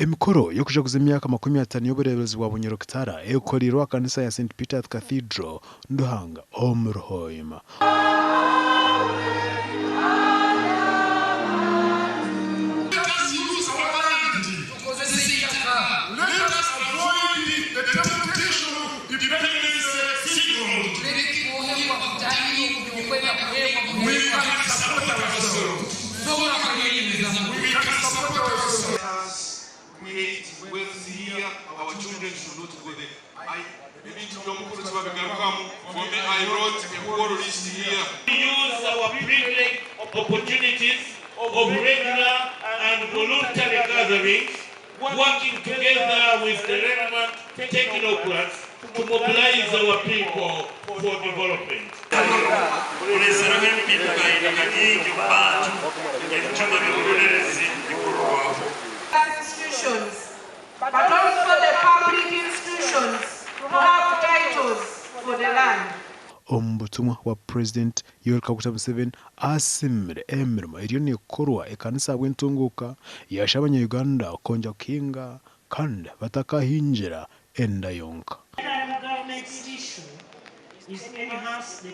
Emikoro y'okujaguza emyaka 50 y'obureeberezi bwa Bunyoro Kitara ekoreirwe aha kanisa ya St Peter's Cathedral, Nduhanga omuri Hoima. Use our privileged opportunities of regular and voluntary gatherings, working together with the relevant technocrats to mobilize our people for development. Kureetseraho empindukahinduka nyingi omu bantu, ebijuma by'oburoleerezi bikorwaho. Institutions, but also the public institutions to have titles for the land. Omu butumwa bwa Purezidenti Yoweri Kaguta Museveni asiimire emirimo eriyo nekorwa ekanisa ahabw'entunguuka, yashaba abanya-Uganda kwongyera kuhinga kandi batakahingira enda yonka. NRM government's mission is to enhance the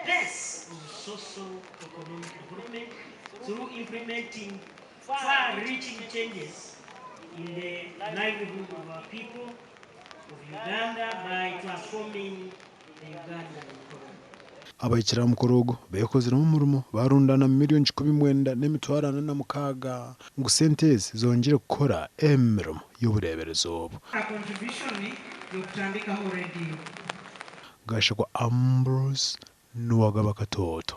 pace of socio-economic development through implementing far-reaching changes in the livelihood of our people of Uganda by transforming the Ugandan economy. Abahikire aha mukoro ogu beekoziremu omurimo baarundaana miriyoni 146 ngu sente ezi zongyere kukora emirimo y'obureeberezi obu. Gashakwa Ambrose, Nuwagaba Katoto.